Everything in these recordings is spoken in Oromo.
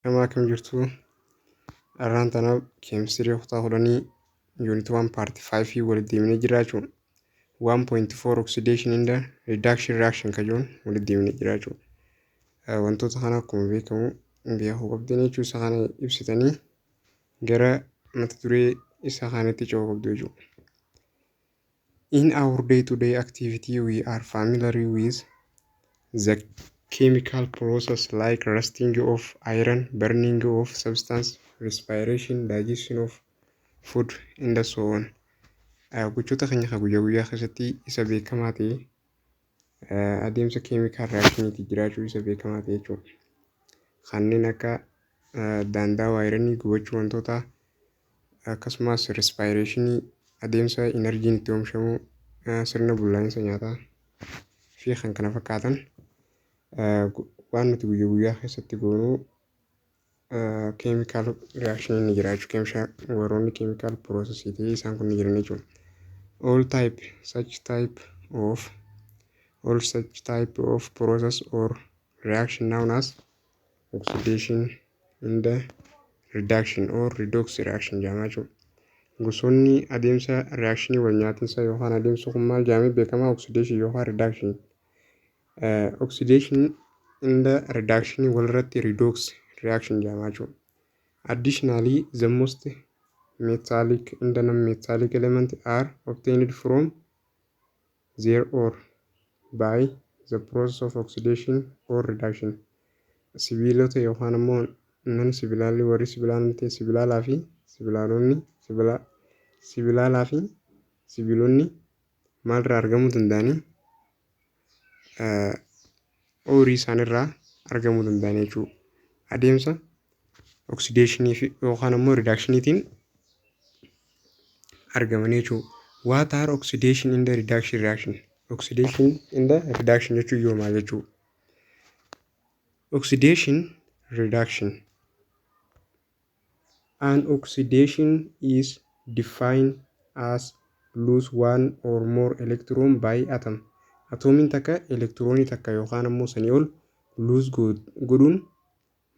Nama akkam jirtu? Har'aan tana keemistirii kutaa 10 unit 1 part 5 walitti deemnee jira jechuudha. 1.4 oxidation and reduction reaction kan jedhuun walitti deemnee jira jechuudha. Wantoota kana akkuma beekamu beekuu qabdan jechuu, isa kana ibsitanii gara mata duree isa kanatti ce'uu qabdu jechuudha. In our day-to-day activity, we are familiar with the chemical process like rusting of iron, burning of substance, respiration, digestion of food and so on. Gochoota keenya kan guyyaa guyyaa keessatti isa beekamaa ta'e adeemsa chemical reactioniitii jiraachuu isa beekamaa ta'e jechuudha. Kanneen akka daandaa ironii gubachuu wantoota, akkasumas respirationii, adeemsa energyn itti oomishamu, sirna bullaa'insa nyaataa fi kan kana fakkaatan, waan nuti guyyaa guyyaa keessatti goonu chemical reactioniin ni jira jechuudha. Warroonni chemical processii ta'e isaan kun ni jiran jechuudha. All such type of process or reaction known as oxidation and reduction or redox reaction jedhama jechuudha. Gosoonni adeemsa reactionii wal nyaatinsa yookaan adeemsa kun maal jedhamee beekama? Oxidation yookaan reduction. Oxidation and reduction walirratti redox reaction jedhama jechuudha. Additionally, the most metallic and non-metallic element are obtained from their ore by the process of oxidation or reduction. Sibiilota yookaan immoo non sibiilaalli, warri sibiilaalonni ta'e, sibiilaalaa fi sibiilaalonni, sibiilaalaa fi sibiilonni maalirraa argamuu danda'anii? Oreii isaanirraa argamuu danda'an jechuudha. Adeemsa oxidationii fi yookaan immoo reductioniitiin argamanii jechuudha. What are oxidation and reduction reaction? Oxidation and reduction jechuun yoo maal jechuudha? Oxidation reduction. An oxidation is defined as lose one or more electron by atom. Atoomiin takka elektiroonii takka yookaan immoo sanii ol lose godhuun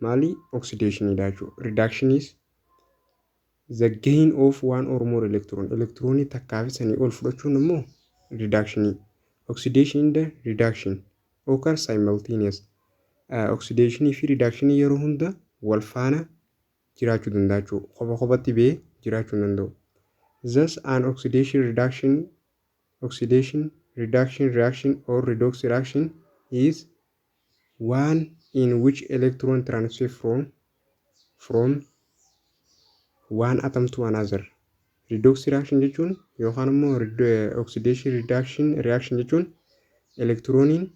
maali? Oxidationiidha jechuudha. Reduction is the gain of one or more electron. Elektiroonii takkaa fi sanii ol fudhachuun immoo reductionii. Oxidation and reduction occur simultaneous. Oxidationii fi reductionii yeroo hunda wal faana jiraachuu danda'a jechuudha. Kopha kophatti ba'ee jiraachuu hin danda'u. Thus an oxidation reduction reaction or redox reaction is one in which electron transfer from one atom to another. Redox reaction jechuun yookaan immoo oxidation reduction reaction jechuun elektirooniin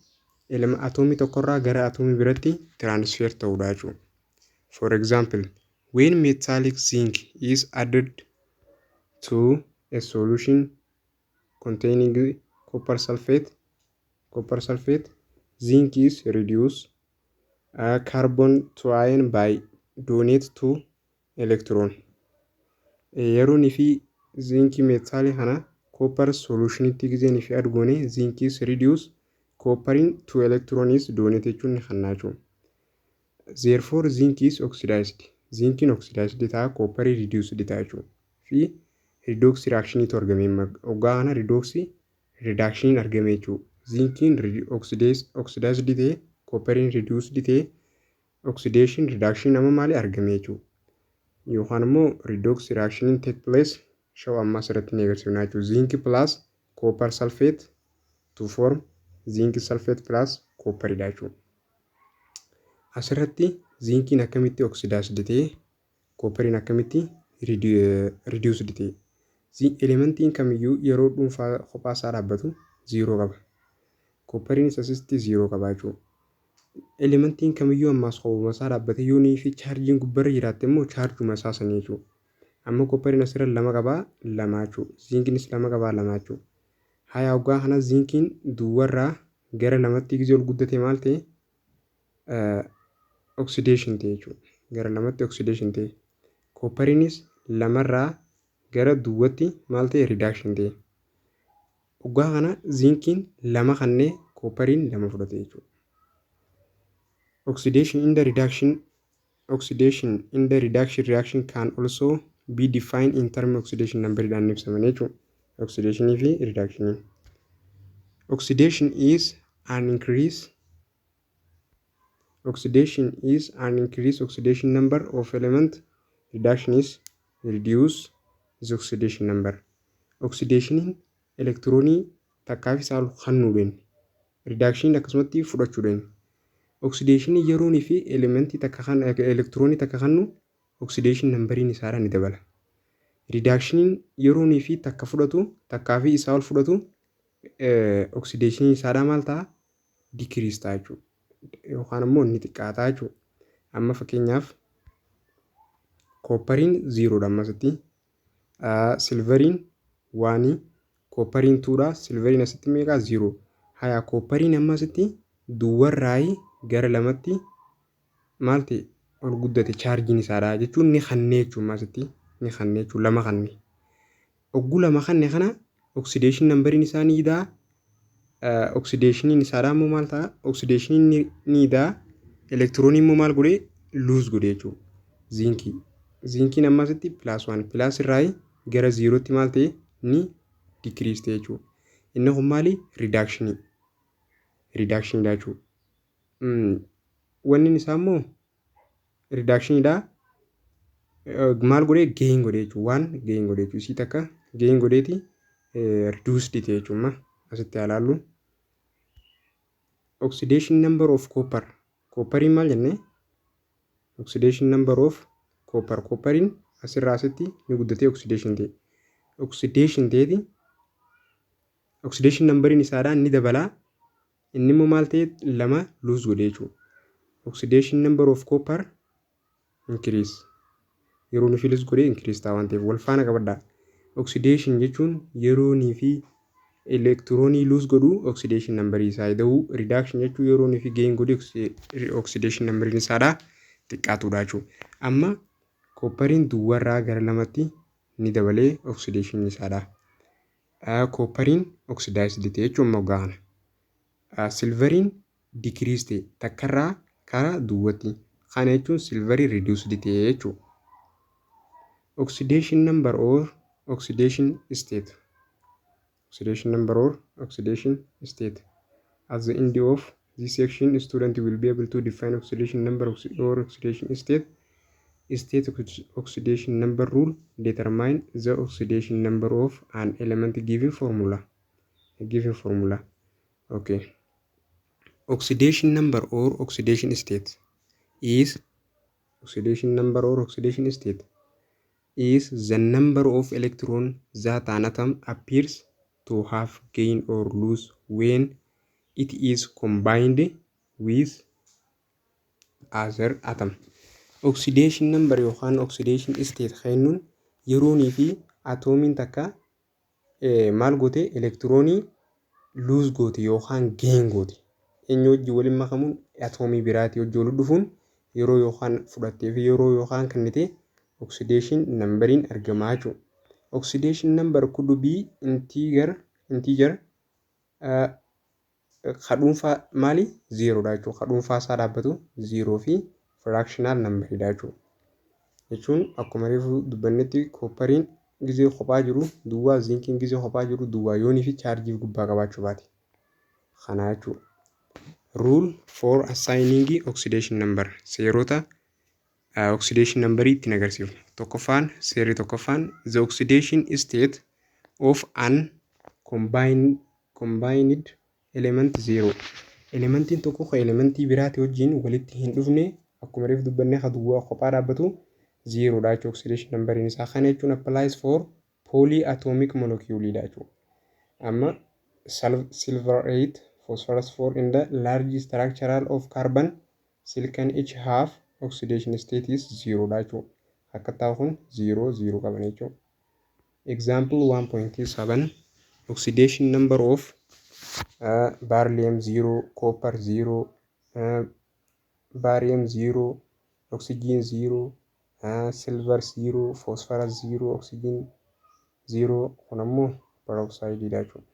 atoomii tokkorraa gara atoomii biratti transfer ta'uudha jechuudha. For example, when metallic zinc is added to a solution containing copper sulfate, zinc is reduced carbon to ion by donate two electron. Yeroon fi zincii metalii kana copper solutionitti gizeen fi add goone, zinc is reduce copperiin two electron is donate jechuun ni kannaa jechuudha. Therefore, zinc is oxidized. Zinciin oxidized ta'a, copperii reduced ta'a jechuudha. Fi redox reactioniitu argame. Hoggaa kana redox reductioniin argame jechuudha. Zinciin oxidized ta'e, copperiin reduced ta'e, oxidation reduction amma maali argame jechuudha. Yookaan immoo redox reactioniin take place show amma asirratti ni agarsiifna jechuudha. Zinc plus copper sulfate to form zinc sulfate plus copperidha jechuudha. Asirratti zinciin akkamitti oxidized ta'e, copperiin akkamitti reduced ta'e? Elementiin kamiyyuu yeroo dhuunfaa kophaa isaa dhaabbatu zero qaba. Copperiinis asitti zero qaba jechuudha. Elementiin kamiyyuu ammaas kophuma isaa dhaabbatee yoonii fi chaarjiin gubbarra jiraatte immoo chaarjuma isaa sanii jechuudha. Amma copperiin asirra lama qabaa, lama jechuudha. Zinciinis lama qabaa, lama jechuudha. Haya, hoggaa kana zinciin duwwarraa gara lamatti gizee ol guddate maal ta'e? Oxidation ta'e jechuudha. Gara lamatti oxidation ta'e. Copperiinis lamarraa gara duwwatti maal ta'e? Reduction ta'e. Hoggaa kana zinciin lama kannee, copperiin lama fudhate jechuudha. Oxidation and reduction Oxidation in the reduction reaction can also be defined in terms oxidation number dhaan ibsaman jechuudha. Oxidationii fi reductionii. Oxidation is an increase Oxidation is an increase oxidation number of element. Reduction is reduce the oxidation number. Oxidationiin elektiroonii takkaa fi isaa ol kennuudhaan, reductioniin akkasumatti fudhachuudhaan. Oxidationii yeroonii fi elementii takka kan elektiroonii takka kennu, oxidation numberiin isaadha ni dabala. Reductioniin yeroonii fi takka fudhatu, takkaa fi isaa ol fudhatu, oxidationiin isaadhaa maal ta'a? Decrease ta'a jechuudha. Yookaan immoo inni xiqqaataa jechuudha. Amma fakkeenyaaf copperiin zerodha ammasitti. Silveriin oneii, copperiin twodha. Silveriin asitti meeqaa? Zero. Haya, copperiin ammasitti duwwarraayii gara lamatti maal ta'e? Ol guddate chaarjiin isaadha jechuun, ni kannee jechuun, asitti ni kannee jechuun, lama kanne. Ogguu lama kanne kana oxidation numberiin isaa ni idaa. Oxidationiin isaadha immoo maal ta'a? Oxidationiin ni idaa. Elektiroonii immoo maal godhee? Lose godhee jechuudha. Ziinkii. Ziinkiin ammasitti plus one plus irraa gara zerotti maal ta'e? Ni decrease ta'e jechuudha. Inni kun maali? Reductionii. Reductioniidha jechuudha. Wanni isaa immoo reductioniidha. Maal godhee? Gain godhee jechuudha. Waan gain godhee jechuudha. Isii takka gain godheeti reduced ta'e jechuudha. Asitti haa ilaallu. Oxidation number of copper. Copperiin maal jennee? Oxidation number of copper. Copperiin asirraa asitti ni guddatee oxidation ta'e. Oxidation ta'eeti oxidation numberiin isaadhaa ni dabalaa. Inni immoo maal ta'e? Lama lose godhe jechuudha. Oxidation number of copper increase. Yeroo nufi lose godhee increase ta'a waan ta'eef wal faana qabadhaa. Oxidation jechuun yeroonii fi elektiroonii lose godhu oxidation numberii isaa ida'uu, reduction jechuun yeroonii fi gain godhu oxidation numberiin isaadhaa xiqqaatudha jechuudha. Amma copperiin duwwarraa gara lamatti ni dabalee oxidation isaadha. Copperiin oxidized ta'e jechuun amma gaana. Silveriin decrease ta'e takkarraa karaa duwwatti. Kana jechuun silverii reduced ta'e jechuudha. Oxidation number or oxidation state. Oxidation number or oxidation state. At the end of this section, student will be able to define oxidation number or oxidation state. State oxidation number rule determine the oxidation number of an element given formula. A given formula. Okay. Oxidation number or oxidation state is oxidation number or oxidation state is the number of electron that an atom appears to have gained or lose when it is combined with other atom. Oxidation number yookaan oxidation state kennuun yeroonii fi atoomiin takka maal goote? Elektiroonii lose goote yookaan gain goote. Eenyu wajjin waliin makamuun? Atoomii biraatii wajjin walitti dhufuun yeroo yookaan fudhattee fi yeroo yookaan kennite oxidation numberiin argamaa jechuudha. Oxidation number could be integer ka dhuunfaa maali? Zerodha jechuudha. Ka dhuunfaa isaa dhaabbatu zero fi fractional numberidha jechuudha. Jechuun akkuma reefu dubbannetti copperiin gizee kophaa jiru duwwaa, ziinkiin gizee kophaa jiru duwwaa, yoonii fi chaarjii gubbaa qabaachuu baate. Kana jechuudha. Rule for assigning oxidation number, seerota oxidation numberii ittiin agarsiifnu. Tokkoffaan, seerri tokkoffaan, the oxidation state of an combined element zero. Elementiin tokko kan elementii biraati wajjin walitti hin dhufne, akkuma reefu dubbannee, kan duwwaa kophaa dhaabbatu zerodha jechuudha oxidation numberiin isaa. Kana jechuun applies for polyatomic molecule dha jechuudha. Amma silver 8, phosphorus 4 in the large structural of carbon silicon each have oxidation state is 0 dha jechuudha. Akka ta'u kun 0 0 qaban jechuudha. Example 1.7, oxidation number of beryllium 0, copper 0, barium 0, oxygen 0, silver 0, phosphorus 0, oxygen 0. Kun ammoo peroxide dha jechuudha.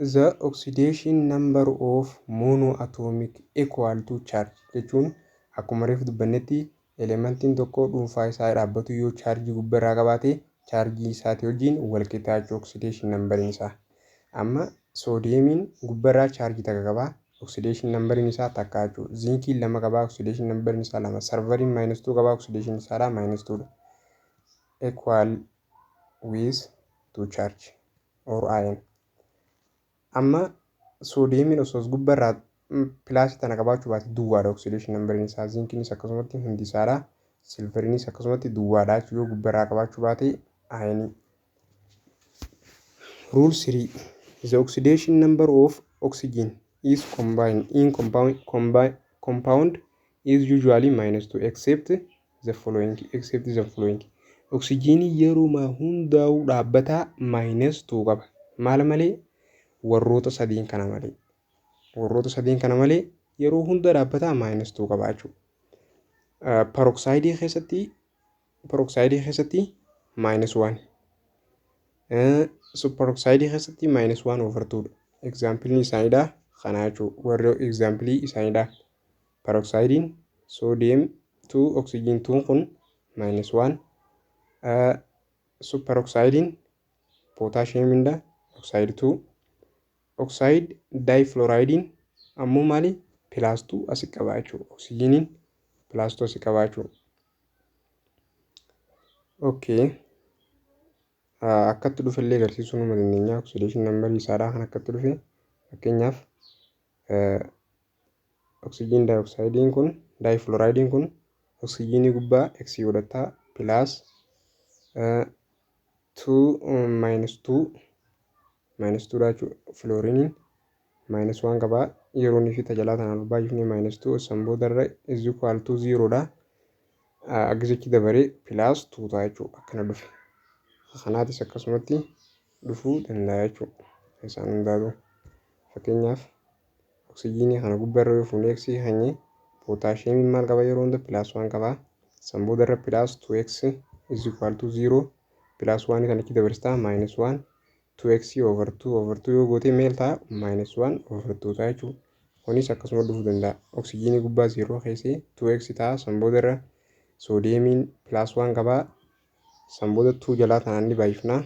The oxidation number of monoatomic equal to charge jechuun akkuma reefu dubbannetti, elementiin tokko dhuunfaa isaa dhaabbatu yoo chaarjii gubbarraa qabaate, chaarjii isaatii wajjin wal qixa jechuudha oxidation numberiin isaa. Amma soodiyeemiin gubbarraa chaarjii takka qabaa, oxidation numberiin isaa takka jechuudha. Ziinkiin lama qabaa, oxidation numberiin isaa lama. Sulfuriin minus 2 qabaa, oxidation isaadhaa minus 2 dha. Equal with to charge or ion. Amma soodiyeemiin osoo gubbarraa plusii tana qabaachuu baate duwwaadha oxidation numberiin isaa. Ziinkiinis akkasumatti hundi isaadha. Silveriinis akkasumatti duwwaadha jechuudha yoo gubbarraa qabaachuu baate ionii. Rule 3. The oxidation number of oxygen is combined in compound is usually minus 2 except the following. Oksijiinii yeroo hundaa'u dhaabbataa minus 2 qaba. Maal malee? Warroota sadiin kana malee. Warroota sadiin kana malee yeroo hunda dhaabbataa minus 2 qaba jechuudha. Peroxide keessatti minus 1. Superoxide keessatti minus 1 over 2 dha. Example isaaniidha kana jechuudha. Warri example isaaniidha. Peroxidein sodium 2 oxygen 2 kun minus 1. Superoxidein potassium inda oxide 2. Oxide difluoridein ammoo maali? Plus 2 asi qaba jechuudha. Oxygeniin plus 2 asi qaba jechuudha. Okay. Akkatti dhufe illee agarsiisuu numa dandeenya. Oxidation number isaadha kan akkatti dhufe. Fakkeenyaaf, oxygen dioxidein kun, difluoridein kun, oxygenii gubbaa x godhataa, plus 2 minus 2 minus 2 dha jechuudha. Fluoriniin minus 1 qabaa, yeroo inni fi tajalaa tanaan baay'ifne minus 2, san boodarra is equal to 0 dha. Akkasitti dabaree plus 2 ta'a jechuudha, akkana dhufe. Kanaatis akkasumatti dhufuu danda'a jechuudha. Isaan hundaatu fakkeenyaaf oksijiinii kana gubbaarra yoo fuunee x keenye, pootaashiyeemiin maal qaba? Yeroo hunda plus 1 qaba. San boodarra plus 2x is equal to 0, plus 1 kan achi dabarsitaa minus 1, 2x over 2 over 2 yoo goote meel ta'a? Minus 1 over 2 ta'a jechuudha. Kunis akkasuma dhufuu danda'a. Oksijiinii gubbaa 0 keessee 2x ta'a. San boodarra soodiyeemiin plus 1 qabaa. San booda 2 jalaa tanaan ni baay'ifnaa.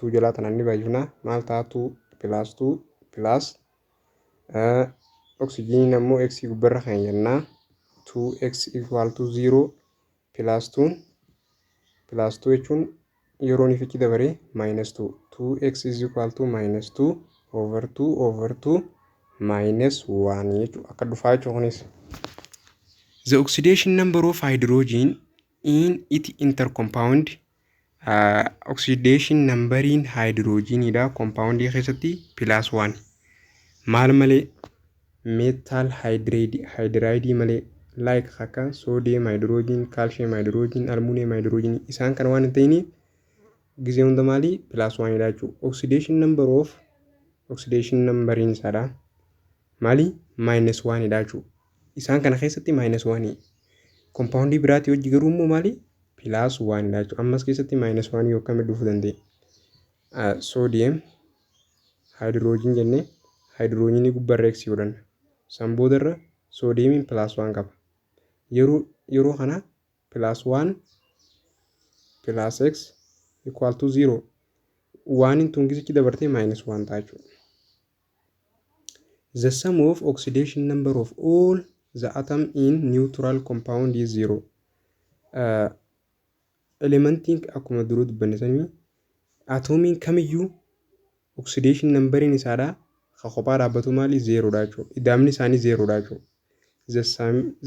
2 jalaa tanaan ni baay'ifnaa. Maal ta'a? 2 plus 2 plus oksijiiniin ammoo x gubbarra kan jennaa 2x equal to 0 plus 2 plus 2 jechuun yeroo ifichi dabaree minus 2, 2x is equal to minus 2 over 2 over 2 minus 1 jechuudha, akka dhufaa jechuudha kunis. The oxidation number of hydrogen in it intercompound, oxidation numberiin hydrogeniidha compoundii keessatti plus 1. Maal malee? Metal hydride malee, like akka sodium hydrogen, calcium hydrogen, aluminum hydrogen, isaan kana waan hin ta'iniif gisee hunda maalii? Plus 1 dha jechuudha. Oxidation number of oxidation numberiin isaadha maali? Minus 1 dha jechuudha. Isaan kana keessatti minus 1, compoundii biraatii hojii garuu immoo maali? Plus 1 dha jechuudha. Ammas keessatti minus 1 yoo akkamitti dhufuu danda'e? Sodium hydrogen jennee hydrogenii gubbarra x godhanna. San boodarra soodiyeemiin plus 1 qaba. Yeroo kana plus 1 plus x equal to 0, waan hin tungisichi dabartee minus 1 ta'a jechuudha. The sum of oxidation number of all the atom in neutral compound is zero. Elementiin akkuma duruu dubbanne sanii atoomiin kamiyyuu oxidation numberiin isaadha ka kophaa dhaabbatu maali? Zeeroodha jechuudha. Idaamni isaanii zeeroodha jechuudha.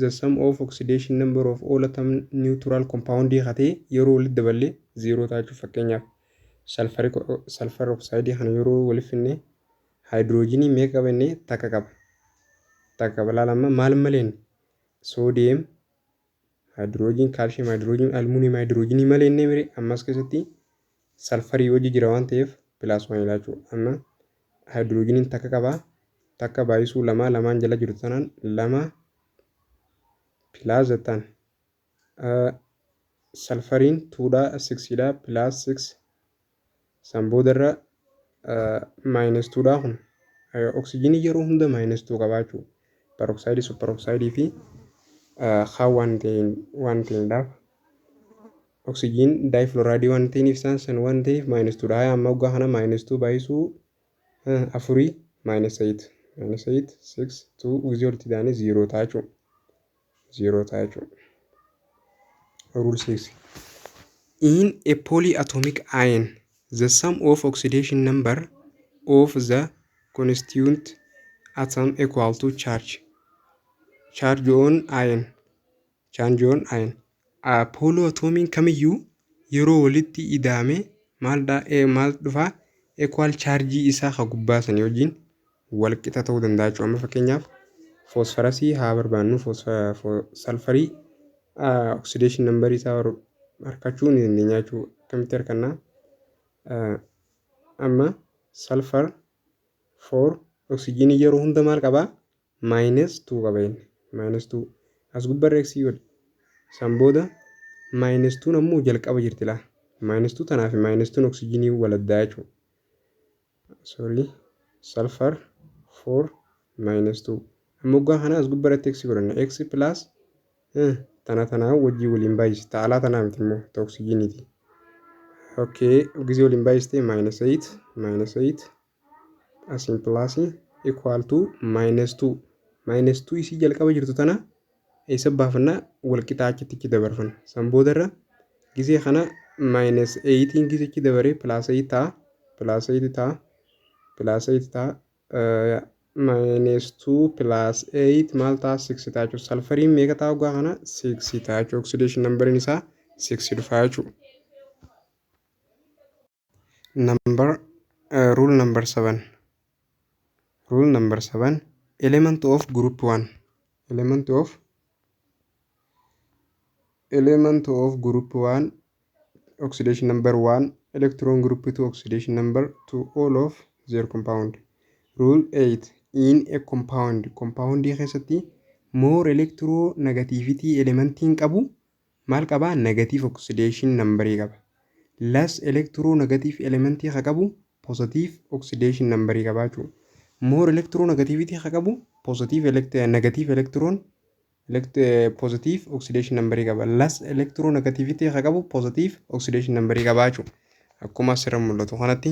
The sum of oxidation number of all atom neutral compound katee yeroo walitti daballee zeeroo ta'a jechuudha. Fakkeenyaaf, sulfur oxide kana yeroo walitti finne haayidroojinii meeqa qaba inni? Takka qaba. Takka qaba. Laala amma maal maleen? Sodium hydrogen, calcium hydrogen, aluminum haayidroojinii malee inni mire ammas keessatti salfarii hojii jira waan ta'eef plus one jechuudha. Amma haayidroojiniin takka qaba. Takka baay'isuu lama, lamaan jala jirtu tanaan lama plus jettaan. Salfariin twodha, sixiidha, plus six, san boodarra minus twodha kun Oksijiinii yeroo hunda minus 2 qabaa jechuudha. Peroxide, superoxide fi kaan waan ta'eedhaaf oksijiin difluoride waan ta'eef, isaan san waan ta'eef minus 2 dha. Amma waggaa kana minus 2 baay'isuu afurii minus 8, minus 8, 6, 2 gizee walitti ta'anii 0 ta'a jechuudha. 0 ta'a jechuudha. Rule 6. In a polyatomic ion, the sum of oxidation number of the constituent atom equal to charge on ion. Charge on ion. Polyatomiin kamiyyuu yeroo walitti ida'ame maal maal dhufaa? Equal charge isaa ka gubbaa sanii wajjin wal qixa ta'uu danda'a jechuudha. Amma fakkeenyaaf foosfarasii haa barbaannu, salfarii oxidation number isaa argachuu ni dandeenya jechuudha. Akkamitti argannaa? Amma sulfur 4, oksijiinii yeroo hunda maal qabaa? Minus 2 qaba inni. Minus 2 as gubbarra x godhe. San booda minus 2 ammoo jalqaba jirti laa. Minus 2 tanaa fi minus 2 oksijiinii waladdaa jechuudha. Sorry, sulfur 4 minus 2. Amma waggaa kana as gubbarratti x godhanna. X plus tana tanaa wajjii waliin baay'iste. Alaa tanaa miti immoo, ta oksijiiniiti. Okay, gisee waliin baay'iste minus 8, minus 8 asiin plus equal to minus 2. Minus 2 isii jalqaba jirtu tana eessa baafannaa? Wal qixaa achitti achi dabarfanna. San boodarra gisee kana minus 8 gisee achi dabaree plus 8 ta'a, plus 8 ta'a, plus 8 ta'a. Minus 2 plus 8 maal ta'a? 6 ta'a jechuudha. Salfariin meeqa ta'a waggaa kana? 6 ta'a jechuudha. Oxidation numberiin isaa 6 dhufaa jechuudha. Number rule number 7. Rule number 7, element of group 1, element of group 1 oxidation number 1, electron group 2 oxidation number 2, all of their compound. Rule 8, in a compound, compound keessatti more electronegativity elementiin qabu maal qabaa? Negative oxidation numberii qaba. Less electronegative elementii ka qabu positive oxidation numberii qaba jechuudha. More electronegativity ka qabu positive, negative electron, positive oxidation numberii qaba. Less electronegativity ka qabu positive oxidation numberii qaba jechuudha. Akkuma asirra mul'atu kanatti,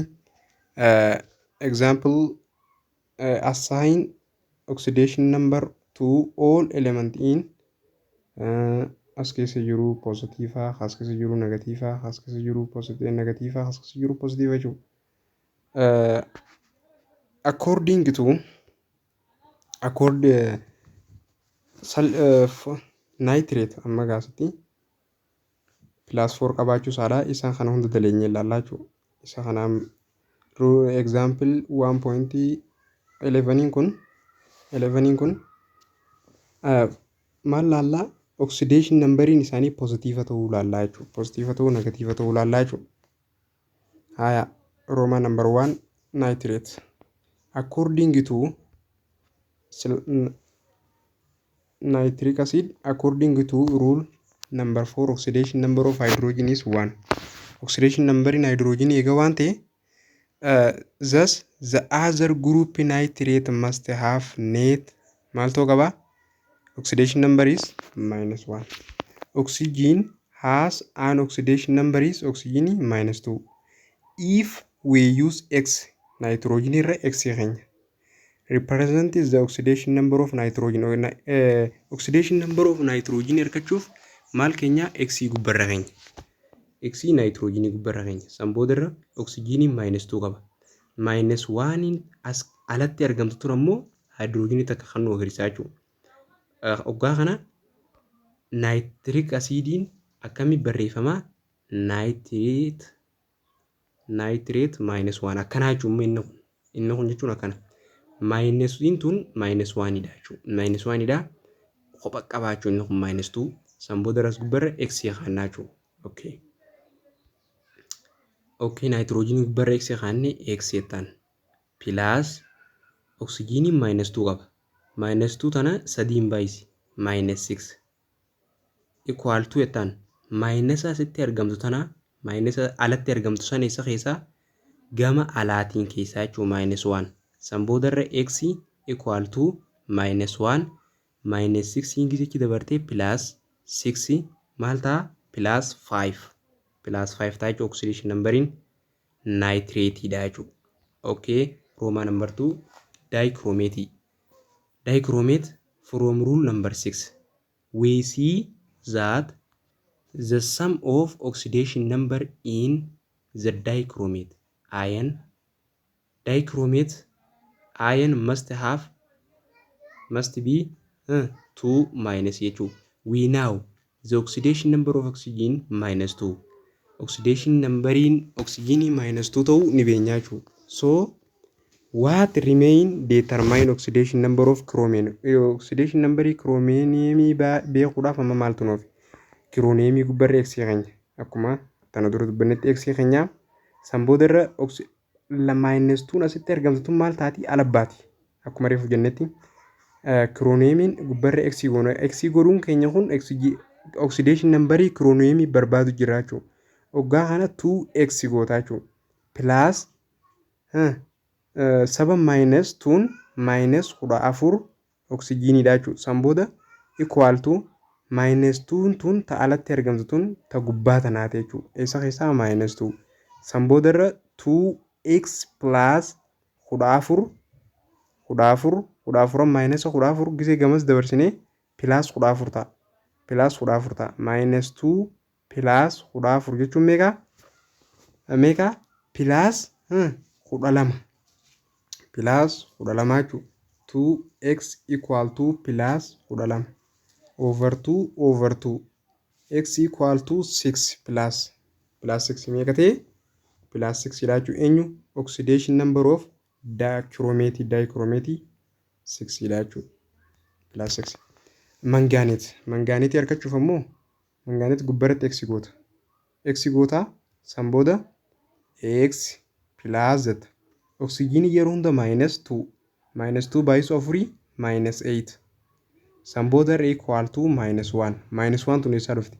example, assign oxidation number to all element in as keessa jiru positive, as keessa jiru negative, as keessa jiru positive, negative, as keessa jiru positive jechuudha. According to accord nitrate amma gaasitti plus 4 qabaachuu isaadha. Isaan kana hunda daleenyee ilaallaa jechuudha. Isa kanaan example 1.11 kun, 11 kun maal laallaa? Oxidation numberiin isaanii positive ta'uu laallaa jechuudha. Positive ta'uu, negative ta'uu laallaa jechuudha. Haya, Roman number 1, nitrate. According to nitric acid, according to rule number 4, oxidation number of hydrogen is 1. Oxidation number in hydrogen eega waan ta'e, thus the other group nitrate must have net maal ta'uu qaba? Oxidation number is minus 1. Oxygen has an oxidation number is oxygen minus 2. If we use x, nitrogen irra x keenya represent the oxidation number of nitrogen. Oxidation number of nitrogen argachuuf maal keenya? X gubbarra keenya, x nitrogen gubbarra keenya. San boodarra oxygen minus 2 qaba. Minus 1 as alatti argamtu tun ammoo hydrogen takka kan nu agarsiisaa jechuudha. Hoggaa kana nitric acidiin akkamitti barreeffamaa? Nitrate minus 1 akkanaa jechuun inni kun jechuun akkana. Minusiin tun minus 1dha jechuudha. Minus 1dha kopha qabaa jechuudha. Inni kun minus 2, san booda as gubbarra x kaannaa jechuudha. Okay. Okay, naayitiroojiinii gubbarra x kaanne, x jettaan. Plus oksijiiniin minus 2 qaba. Minus 2 tana sadiin baay'isi. Minus 6 equal to jettaan. Minus asitti argamtu tana, minus alatti argamtu sana isa keessaa gama alaatiin keessaa jechuudha, minus 1. San boodarra x equal to minus 1 minus 6 gisichi dabartee plus 6 maal ta'a? Plus 5, plus 5 ta'a jechuudha. Oxidation numberiin nitrateidha jechuudha. Okay, Roman number 2, dichromate. Dichromate, from rule number 6 we see that the sum of oxidation number in the dichromate ion must be 2 minus jechuudha. We know the oxidation number of oxygen minus 2. Oxidation numberiin oxygenii minus 2 ta'uu ni beekna jechuudha. So what remain? Determine oxidation number of chromium. Oxidation numberii chromiumii beekuudhaaf amma maaltu nuuf? Chromiumii gubbarra x keenya, akkuma tana dura dubbannetti, x keenya san boodarra minus 2 asitti argamtu tun maal taati? Alabbaati. Akkuma reefu jennetti chromiumiin gubbarra x goona. X godhuun keenya kun oxidation numberii chromiumii barbaadu jira jechuudha. Hoggaa kana 2x goota jechuudha. Plus 7 minus 2 minus 14 oksijiiniidha jechuudha. San booda equal to minus 2 tun ta alatti argamtu tun ta gubbaa tanaati jechuudha. Eessa keessaa? Minus 2. San boodarra 2x plus 14, 14, 14 minus 14 gisee gamas dabarsinee plus 14 ta'a. Plus 14 ta'a. Minus 2 plus 14 jechuun meeqa? Meeqa? Plus 12. Plus 12 jechuudha. 2x equal to plus 12 over 2 over 2, x equal to 6 plus 6. Meeqa ta'e? Plus 6 dha jechuudha. Eenyu? Oxidation number of dichromate 6 dha jechuudha. Plus 6. Manganate. Manganate argachuuf ammoo manganate gubbaratti x goota. X goota, san booda x plus z. Oksijiinii yeroo hunda minus 2, minus 2 baay'isuu afurii minus 8. San booda irra equal to minus 1. Minus 1 tun eessaa dhufte?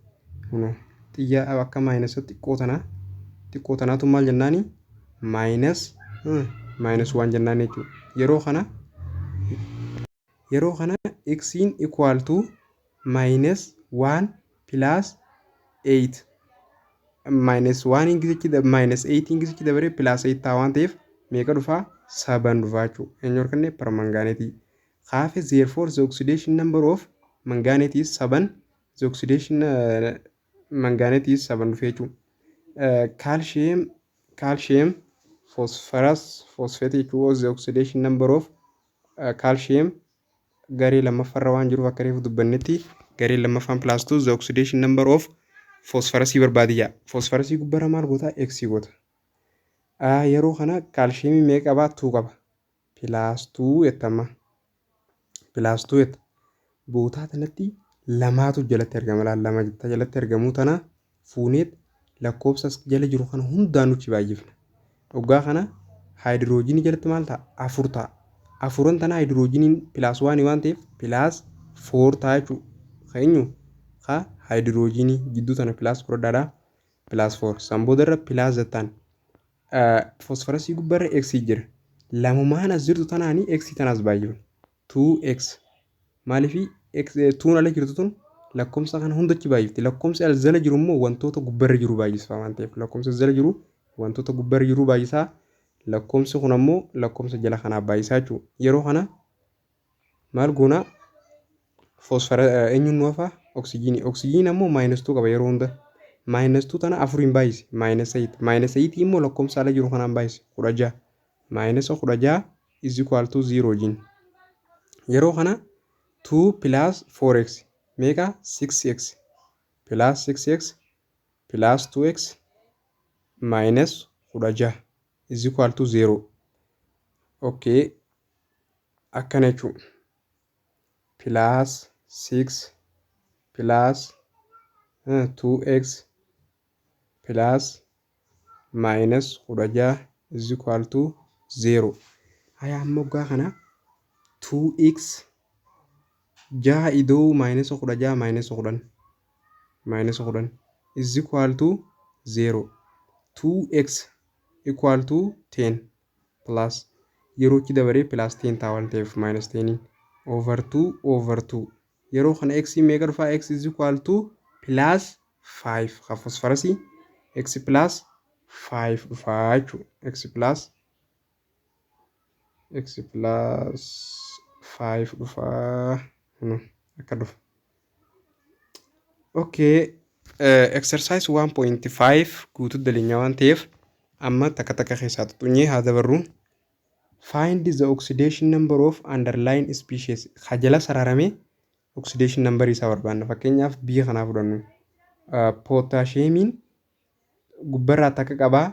Kunoo xiyya akka minus xiqqoo tanaatu maal jennaani? Minus 1 jennaan jechuudha. Yeroo kana x equal to minus 1 plus 8, minus 1 ingilichi minus 8 ingilichi dabaree plus 8 ta'a waan ta'eef meeqa dhufaa? 7 dhufaa jechuudha. Eenyu arganne? Permanganateii. Kaafe, therefore the oxidation number of manganate is 7. The oxidation manganate is 7 dhufee jechuudha. Calcium phosphorus phosphate jechuudha. The oxidation number of calcium garee lammaffaarra waan jiruuf, akka reefu dubbannetti garee lammaffaan plus 2. The oxidation number of phosphorusii barbaadiyyaa. Phosphorusii gubbarra maal goota? X goota. Yeroo kana calciumii meeqa qabaa? 2 qaba. Plus 2 jettama. Plus 2 jetta. Bootaa kanatti lamaatu jalatti argama. Laal, lama jalatti argamuu tana fuuneet lakkoofsa jala jiru kana hundaan nuti baay'ifna. Hoggaa kana haayidiroojiinii jalatti maal ta'a? Afur ta'a. Afuran tana haayidiroojiniin plus one waan ta'eef plus four ta'a jechuudha. Ka eenyu? Ka haayidiroojiinii gidduu tana plus fudhadhaadha. Plus four. San boodarra plus jettaan. Foosfarasii gubbaarra x jira. Lamumaan as jirtu tanaanii x tanaas baay'ifna. 2x. Maaliifii x tuun ala jirtu tun lakkoofsa kana hundatti baay'ifti. Lakkoofsi as jala jiru immoo wantoota gubbarra jiru baay'isa waan ta'eef, lakkoofsa as jala jiru wantoota gubbarra jiru baay'isaa. Lakkoofsi kun ammoo lakkoofsa jala kanaa baay'isaa jechuudha. Yeroo kana maal goonaa? Foosfara eenyuun nu hafaa? Oksijiinii. Oksijiiniin ammoo minus 2 qaba yeroo hunda. Minus 2 tana afuriin baay'isi. Minus 8. Minus 8 immoo lakkoofsa ala jiru kanaan baay'isi. 16. Minus 16 is equal to 0 jin. Yeroo kana 2 plus 4x meeqa? 6x plus 6x plus 2x minus 16 is equal to 0. Okay. Akkana jechuudha. Plus 6 plus 2x plus minus 16 is equal to 0. Haya, amma waggaa kana 2x jaha idoo minus 16 minus 10, minus 10 is equal to 0. 2x equal to 10 plus. Yeroo itti dabaree plus 10 ta'a waan ta'eef minus 10 over 2 over 2. Yeroo kana x meeqa dhufaa? X is equal to plus 5 ka fosfarasii x plus 5 dhufaa jechuudha. X plus 5 dhufaa akka dhufa. Okay, exercise 1.5 guutuu daleenyaa waan ta'eef amma takka takka keessaa xuxunyee haa dabarru. Find the oxidation number of underline species. Jala sararame oxidation number isaa barbaanna. Fakkeenyaaf biyya kanaa fudhannu. Pootaasheemiin gubbarraa takka qabaa.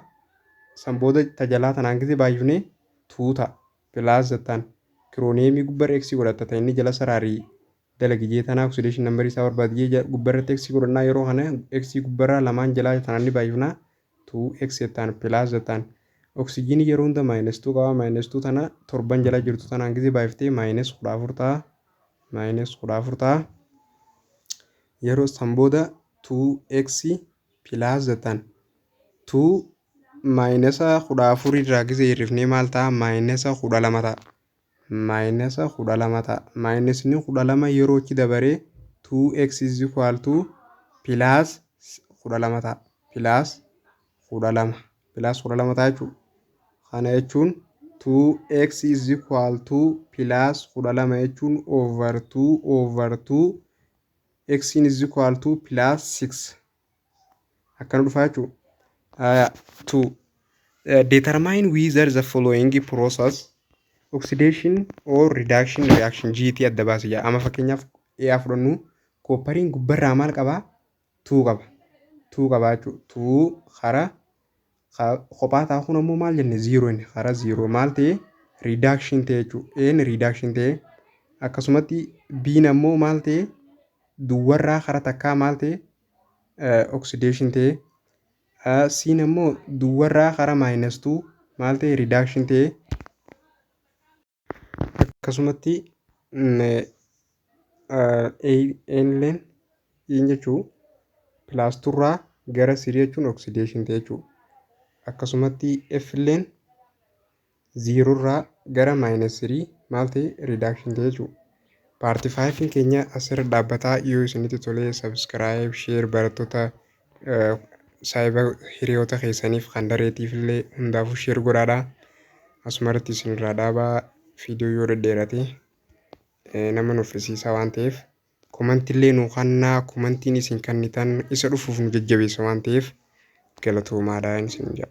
San booda tajalaa tanaan gisee baay'ifnee two ta'a. Plus jettaan. Kirooneemii gubbarra x godhatta ta'e inni jala saraarii dalagi jee tanaa oxidation number isaa barbaadi jee gubbarratti x godhannaa. Yeroo kana x gubbarraa lamaan jalaa tanaan ni baay'ifnaa, 2x jettaan, plus jettaan. Oksijiinii yeroo hunda minus 2 qaba. Minus 2 tana torban jala jirtu tanaan gisee baay'iftee minus 14 ta'a. Minus 14 ta'a. Yeroo san booda 2x plus jettaan. 2 minus 14 irraa gisee hir'ifnee maal ta'a? Minus 12 ta'a. Minus 12 ta'a. Minusni 12 yeroo itti dabaree 2x is equal to plus 12 ta'a. Plus 12, plus 12 ta'a jechuudha. Kana jechuun 2x is equal to plus 12 jechuun over 2 over 2, x is equal to plus 6 akkana dhufaa jechuudha. 2 determine whether the following process oxidation or reduction reaction GT adda baase jedha. Amma fakkeenyaaf A fudhannu. Kooppariin gubbarraa maal qabaa? 2 qaba. 2 qabaa jechuudha. 2 kara kophaa ta'a. Kun ammoo maal jenne? 0 inni kara 0 maal ta'e? Reduction ta'e jechuudha. A'n reduction ta'e. Akkasumatti B'n ammoo maal ta'e? Duwwarraa kara takkaa maal ta'e? Oxidation ta'e. C'n ammoo duwwarraa kara minus 2 maal ta'e? Reduction ta'e. Akkasumatti A'nilleen E'n jechuu plus tworraa gara three jechuun oxidation ta'e jechuudha. Akkasumatti F illeen zerorraa gara minus three maal ta'e? Reduction ta'e jechuudha. Part fiveiin keenya asirra dhaabbataa. Yoo isinitti tolee, subscribe, share, barattoota saayiba hiriyoota keessaniif kan dareetiif illee hundaafuu share godhaadha. Asumarratti isinirraa dhaabaa. Viidiyoo yoo dhedheerate nama nuffisiisa waan ta'eef commentillee nuu kennaa. Commentiin isin kennitan isa dhufuuf nu jajjabeessa waan ta'eef galatoomaadha isin jedha.